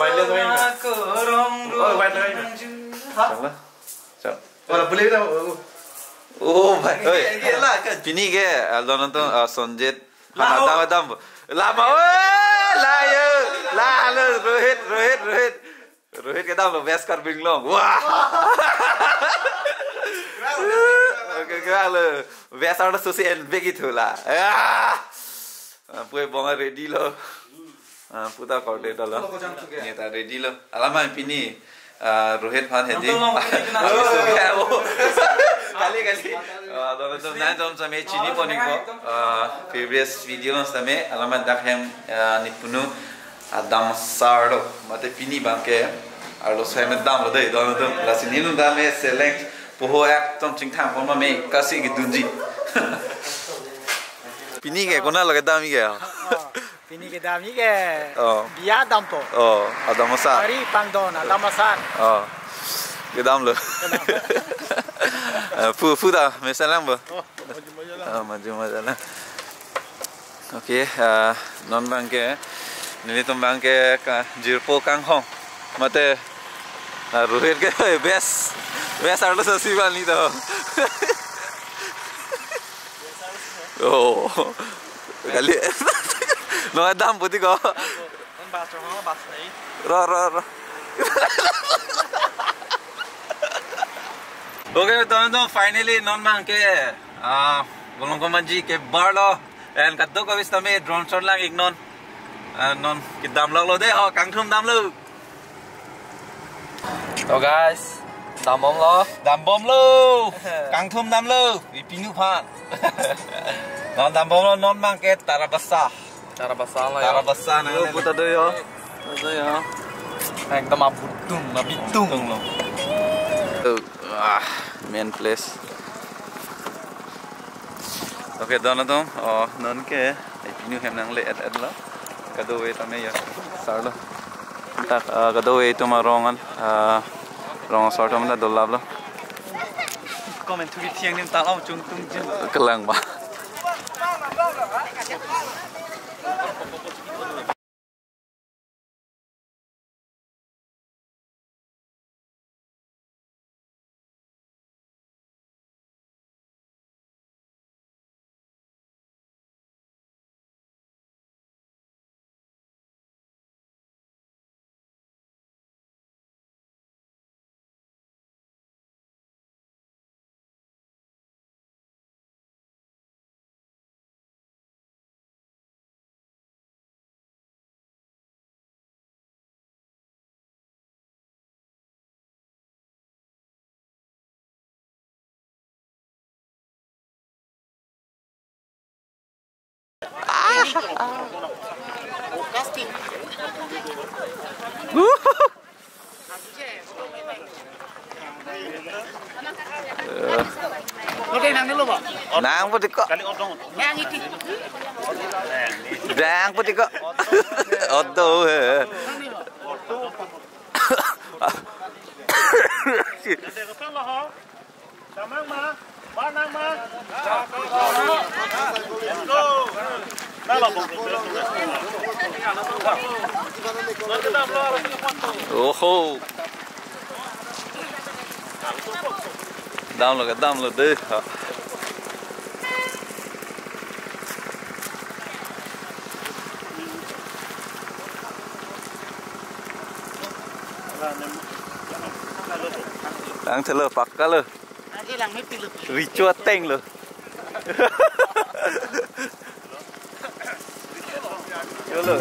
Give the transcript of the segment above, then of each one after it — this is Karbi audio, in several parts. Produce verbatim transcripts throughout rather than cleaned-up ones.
White le, white le. Oh, white le, white le. Ha? Chang la. Chang. Wala, boleh dah. Oh, bhai. Oi. Ini, ini lah, kan? Pini ke, ah, dono tu, ah, Sonjit. Laho. Hana dam, dam. Lama, oi, la yo. La lo, Rohit, Rohit, Rohit. Rohit kedam lo, West Karbi Anglong. Wah. Oke, kira lo. West arloso si en begi thu la. Ah. Ah, pu ebong ready lo. Ah, puta kau de dolo. Pulo kojang suke. Ni ta ready lo. Alamai pini, ah, Rohit aphan hedi. Nonton lo, mungkin kenal. Oh, suke, oh. Kali, kali. Ah, dono tu, nai dono same chini pon ikpo. Ah, previous video lo same, alamai dak hem, ah, nipunu, ah, dam asar lo. Mate pini abang ke, arloso hem dam lo de, dono tu. Lasi nelitum dam select, poho ekdom chingthang pon ma me, kasi kedunji. Pini ke, konat lo kedam ke? Pini kedam ke, oh, biya dampo. Oh, adam asar. Hari pangdon, adam asar. Oh, kedam lo. Kedam. Eh, pu, pu ta, mesen lang bo. Oh, maju, maju lang. Oh, maju, maju lang. Oke, eh, non abang ke, nelitum abang ke ka, jirpo kanghong. Mate, eh, Rohit ke best, best arloso si bani to. Oh. Kali. No, dampo ti ko. Kan bas, bas nai. Ro, ro, ro. Okay, teman-teman, finally non abang ke, ah, Golong Komatji kebar lo. And kadokave sitame drone shot lang ik non. Ah, non kedam lok lo de, oh, kangthum dam lo. So guys, dambom lo. Dambom lo. Kangthum dam lo. Ipinu aphan. Non dambom lo, non abang ke tarabasa. Tarabasa lo yo. Tarabasa na. Yo, puta do yo. Do yo. Ekdom abutum, abitum. Abitum lo. Ah, main place. Okay, dono atum, oh, non ke, ipinu hem nangle-et-et lo. Kadokave tame ya, sar lo. Tak, ah, kadokave itum arong an, ah, rong asar atum ta dolap lo. Comment to be thiang nim ta lo, chung tung jin. Kelang ba. Oke, nang dulu, Pak. Nang putih kok. Nang iti. Nang putih kok. Odo, he. Oho. Damlo ke, damlo de. Ha. Lang thelo, pakka lo. Lagi lang, mepik lo. Richo ateng lo. Cholo.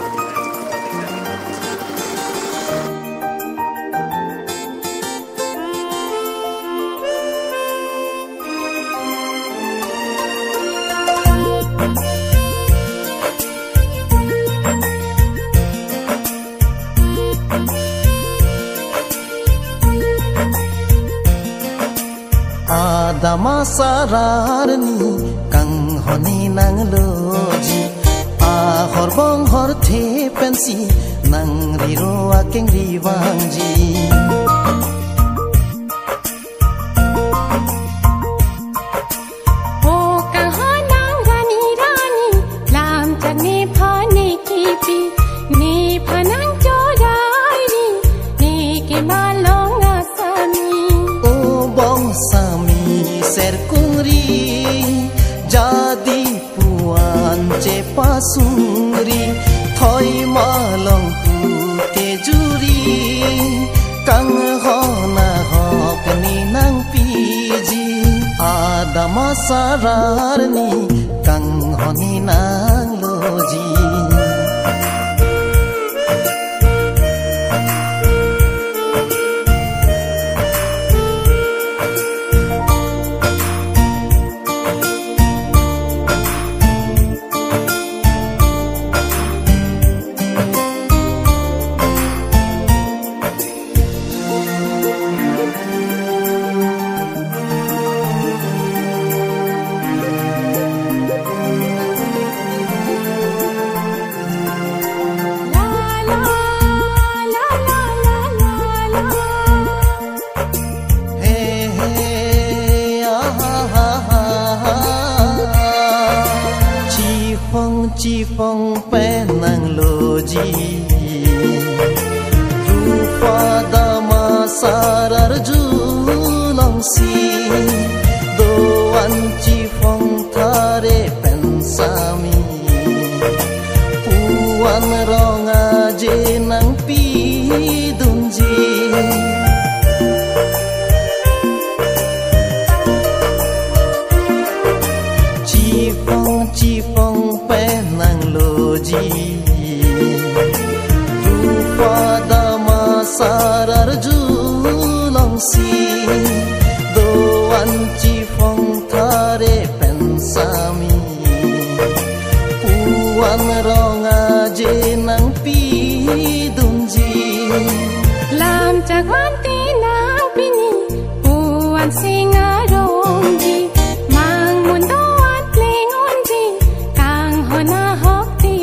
Adam asar arni kanghon-i nangloji, ahor bonghor the pensi nangriro akengri vangji. O kanghon nangrani rani, lam chak nephan nekipi, nephan nangchorai. sungri, thoi malong pu kejuri, kanghon ahok ne nangpiji, adam asar arni kanghon ne nangloji. He, he, ah, ha, ha, ha, ha. Chiphong, chiphong pen nangloji. Rupa adam asar arjulongsi. Do-an chiphong thare pen sami. Pu-an rong aje nangpidunji. Chiphong chiphong pen nangloji. Rupa adam asar arjulongsi. Do-an chiphong thare pen sami. Pu-an rong aje nangpidunji. Lam chakwan ti nangpini, pu-an sing arongji, mangmun do-an pleng unji, kanghon ahok ti.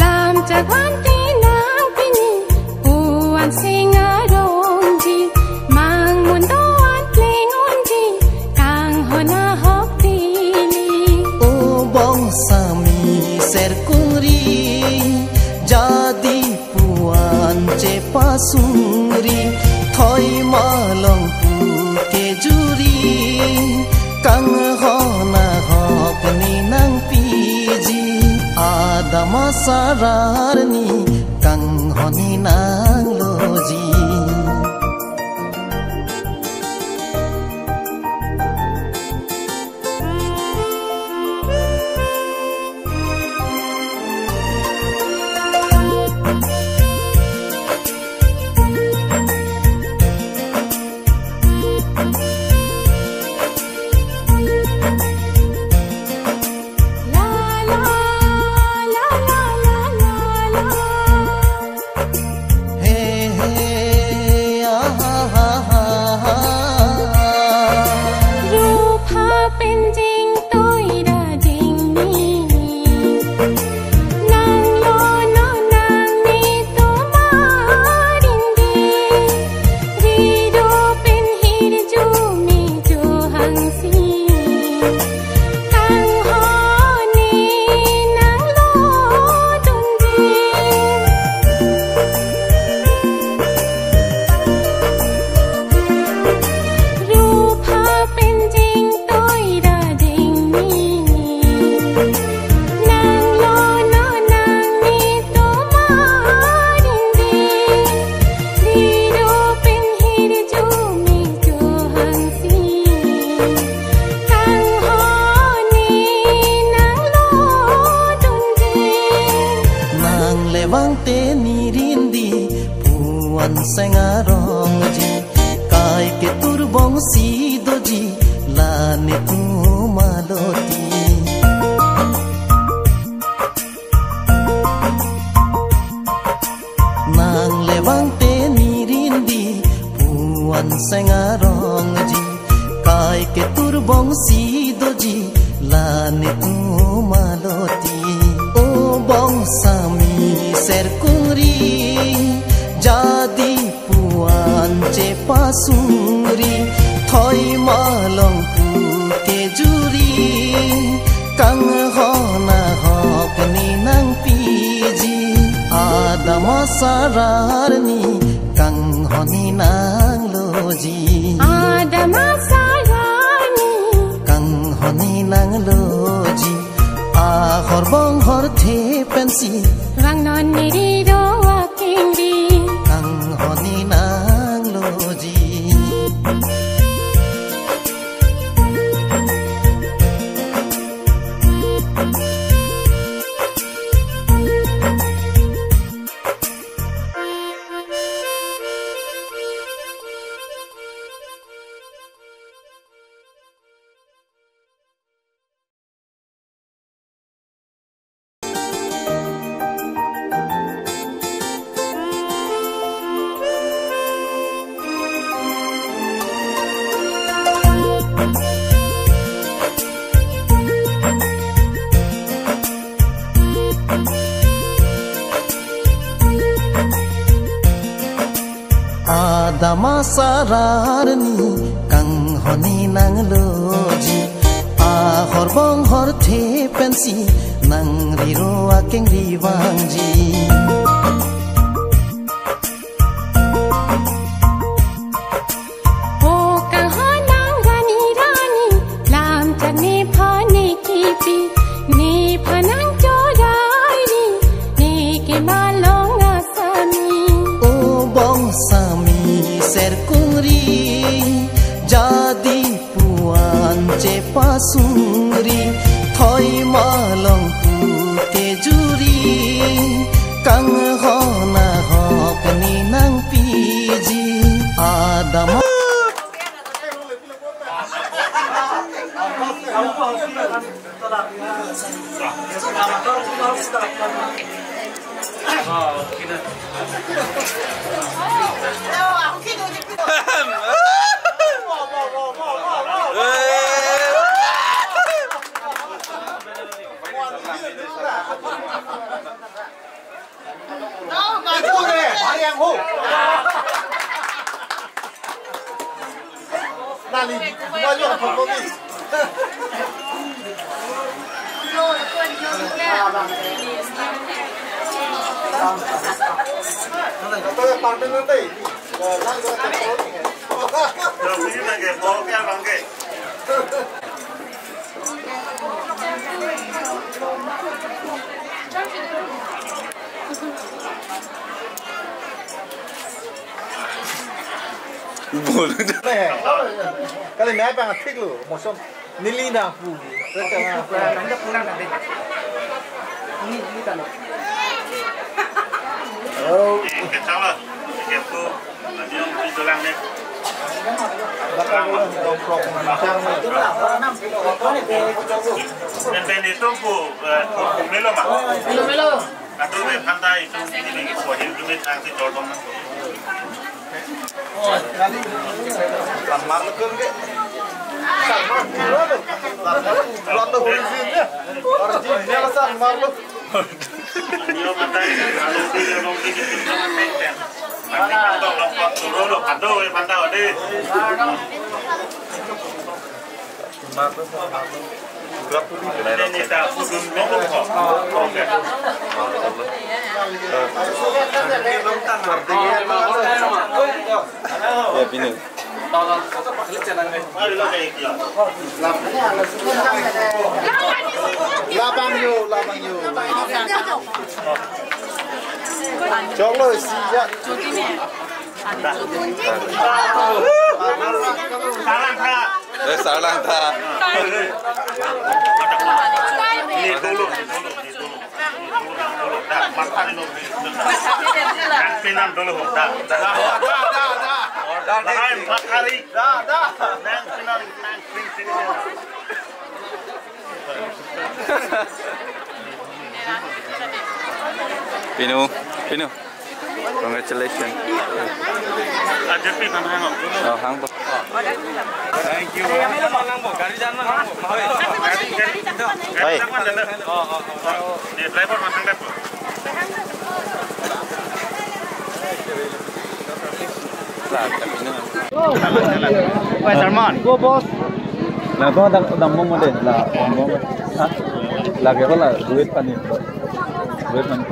Lam chakwan ti nangpini, pu-an sing arongji, mangmun do-an pleng unji, kanghon ahok ti. O bongsami ser kungri, jadi pu-an chepasungri, thoi malong pu kejuri, kanghon ahok ne nangpiji, adam asar arni kanghon ne nangloji. He, he, ah, ha, ha, ha, ha. Rupa pen jingtoi ra jingni. Nanglo non nangne tomarin di. Rido pen hirju mi jo hangsi. Kanghon ne nanglodunji. Rupa pen jingtoi ra jingni. Nanglo non nangne tomarin di. Rido pen hirju mi jo hangsi. Kanghon ne nanglodunji. Nanglevang te nerindi, pu-an seng arongji. Kai ketur bongsi doji, la netum maloti. Nanglevang te nerindi, pu-an seng arongji. Kai ketur bongsi doji, la netum maloti. O bongsami ser kungri, jadi pu-an chepasungri, thoi malong pu kejuri, kanghon ahok ne nangpiji, adam asar arni kanghon ne nangloji. Adam asar Honi nangloji, ahor bonghor the pensi. Vangnon neri ro akengri. Kanghoni nangloji. Adam asar arni kanghoni nangloji, ahor bonghor the pensi nangri ro akengri vangji. O kanghon nang rani rani, lam chat nephan nekipi, nephan nangchorai ri, neke malong asami. O bongsami serkungri, jadi puan chepasungri, thoi malong pute juri, kanghon ahok ni nangpiji, Adam. Bol. Kali, main pang thik lo, mosom neli na pu. Oh. Enten itum pu, eh, pu melo ma? Melo, melo. Atu me phanta itum ini ke pohil tu me thang si jordom na. Sanmar lo kun ke. Sanmar lo. Sanmar lo originnya. Originnya sanmar lo. Nio matai, alo di, alo di, di, di, di, di, di. Nanti kantong longkot turun lo, kado, eh, pantau, deh. Ini tak udun, ngomong kok. Oke. Ya, bini. Labang yo, labang yo. Cholo si ya. Salang tha. Eh, salang tha. Ini dulu, ini dulu, ini dulu. Nang pinam dulu, da, da. Da, da, da, da. Lain empat hari. Da, da. Nang pinam, nang pinam. Pinu, Pinu. Congratulations. Ajat pi mana hang? Oh, hang to. Thank you. Hai. Ni driver mana hang? Wah, Salman. Go, boss. La, go, dam, dam mo mo de. La, dam mo mo. Ha? La, ke ko la, duit pani. Duit pani.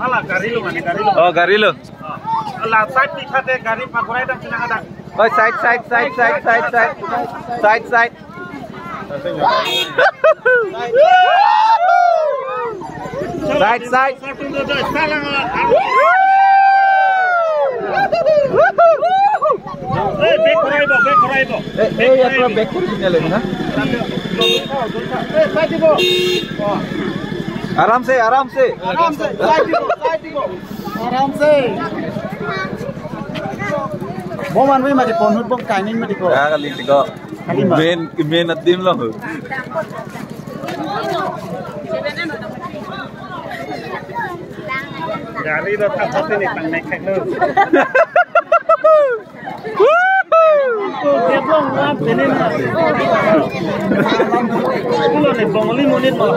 Hala, gari lo, mane, gari lo. Oh, gari lo. Hala, side dikhate gari pakurai dam sina ada. Oh, side, side, side. Side, side. Eh, back koribo, back koribo. Eh, eh, ya, back koribo. Back koribo, back koribo. Eh, side dibo. Aram se, aram se. Aram se, side dibo, side dibo. Aram se. Bo manwi mati, ponhut bong timing mati ko. Ya, kali tiko. Kali ma. Main, main adim lo. Gari lo thap thap ni pang nek thek lo. Ko kebong lam tene na. Kulo ni Bongali monit ma.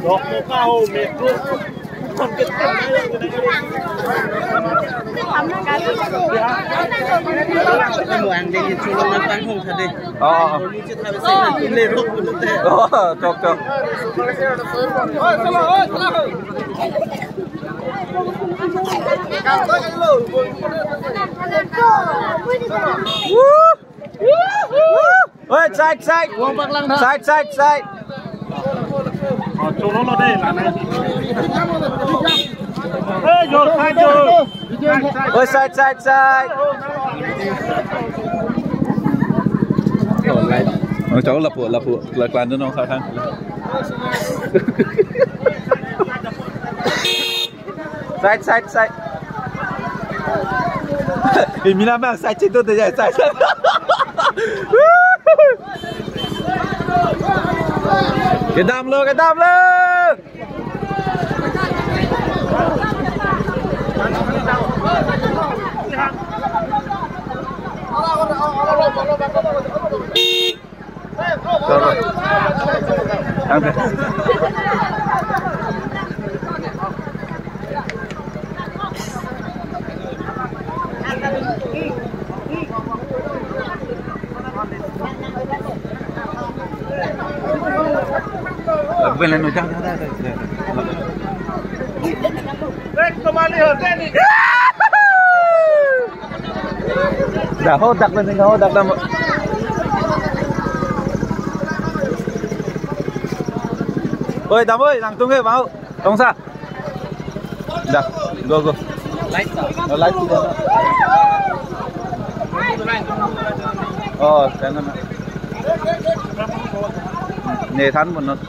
Oh, oh, oh. Oh, tok, tok. Oi, side, side. Side, side, side. Oh, cholo lo dei, la nai. Eh, jo, side, jo. Oi, side, side, side. Oh, cholo lapu, lapu, la klan jo nong sa kan. Side, side, side. Eh, mina bang side situ tu je, side, side. Kedam lo, kedam lo. Dah ho dak pen ho dak dam. Oi, dam oi, nangtum ke mau. Tongsa. Dah, go, go. Light ta? Oh, light ta. Oh, tena na. Ne than pon non.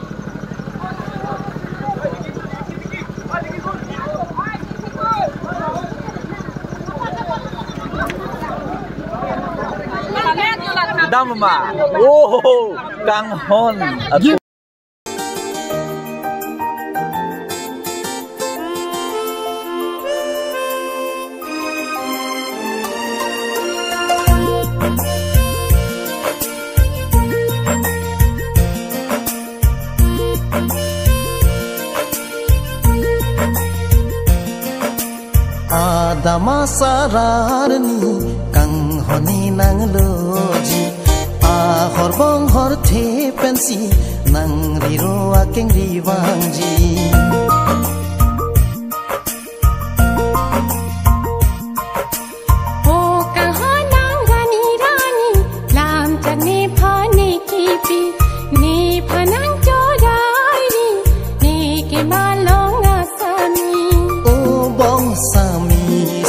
Dam ma. Oh, kanghon. Adam asar arni kanghon ne nangloji, ahor bonghor the pensi nang riro akengri vangji. O kanghon nang rani rani, lam chak nephan ne kipi, nephan nang chorai ri, ne kemalong asami. O bong sami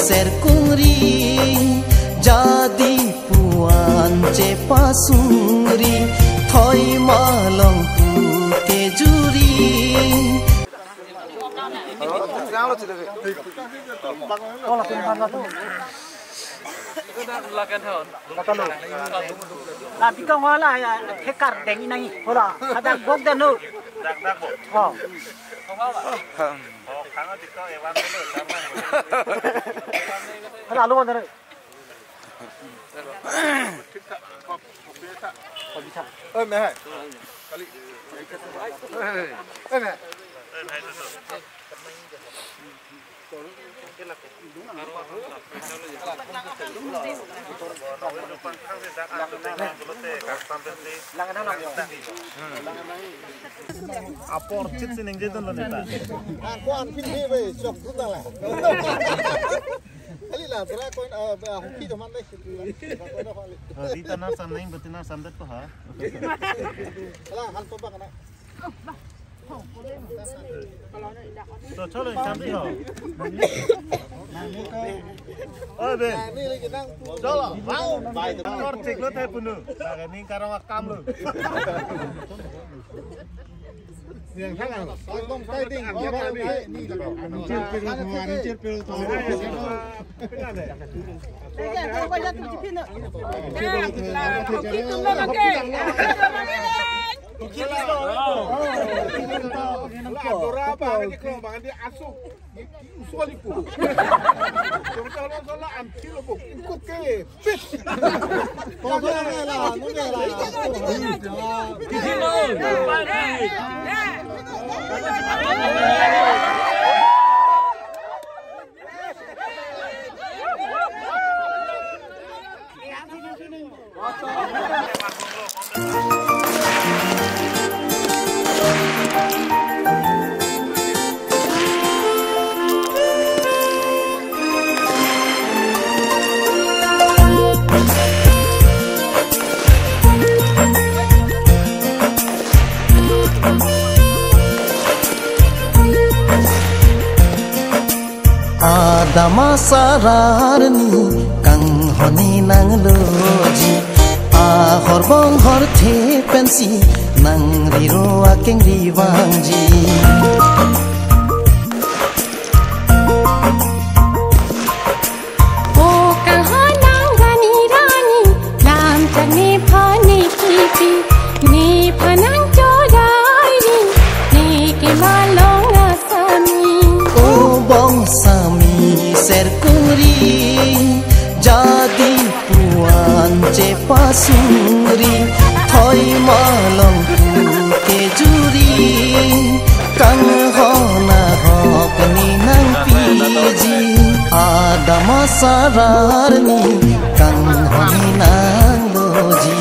ser kungri, jadi puan chepasungri, thoi malong pute juri. Lapen kong hala ya, thekar deng inai. Hola, ada gok dano. Oh. Hala, alo dano. Oi, me hai. Oi, me. Apor chit sining je dun lo neta. Ako anpin hi bai, chok dun la. Kali la, dra koin, ah, ba, hoki teman deh. Rita na sam nang, beti na sam det ko ha. Ala, hal to bak na. To cholo, sam di ho. Oi, be. Cholo, wow, bai de. Kor chik lo te punu. Laga ning karong akam lo. Yang sana, ekdom fighting. Adora apa hari ko bang dia asuk. Usual iku. Coba kalau salah antil bu. Ikut ke. Fit. Kau boleh lah, boleh lah. Adam asar arni kanghon-i nangloji, ahor bonghor the pensi nangriro akengri vangji. O kanghon nang gani rani, lam chak nephan nekipi, nephan nangchorai ri, neke malong asami. O bongsami serkungri, jadi puan chepasungri, thoi malong pu kejuri, kanghon ahok ne nangpiji, Adam asar arni kanghon-i nangloji.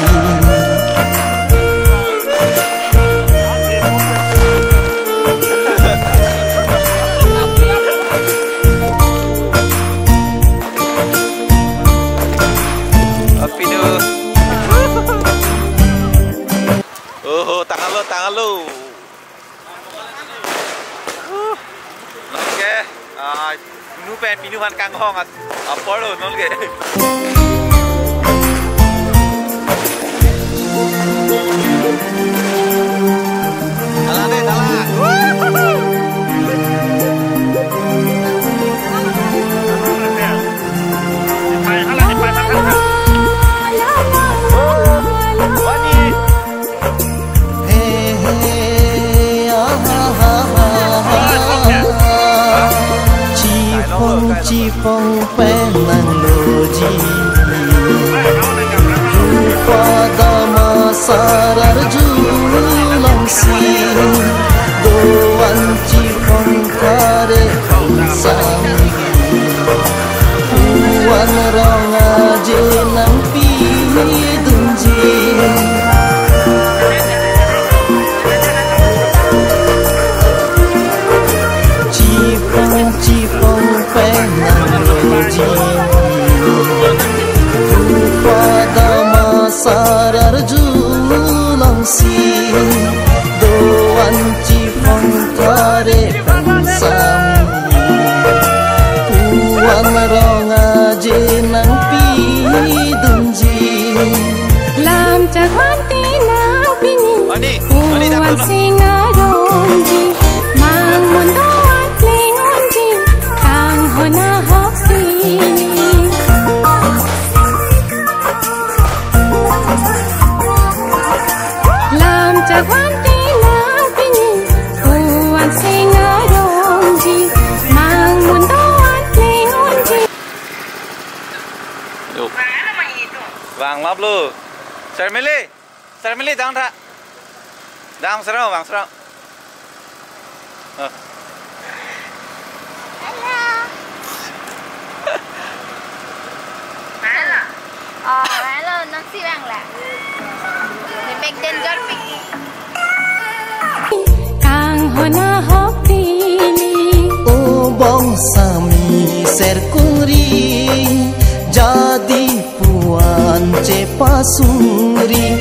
Apido. Oho, tanglo, tanglo. Uh, nonke, ah, pinu pen, pinu aphan kanghon at, apor lo, nonke. Dala de, dala. He, he, ah, ha, ha, ha, ha. Chipong, chipong pen nangloji. Rupa dama sarar julongsi. Doan chipong kare kangsam. Puan rong aje nangpidunji. Chipong chipong pen nangloji. Rupa dama sarar julongsi. Doan chipong kare kangsam. Puan rong aje nangpidunji. Lam chak vanti nangpini. Ani, ani, puan dapat. Sing arongji. Mang mundo atling unji. Kanghon ahoksi. Ang laplo. Sermili. Sermili dang tha. Dang serong, bang serong. Oh. Hello. Hello. Oh, hello, nang si bang la. Ni pek danger pek. Kanghon ahok tini. O bongsami serkungri, jadi puan chepasungri.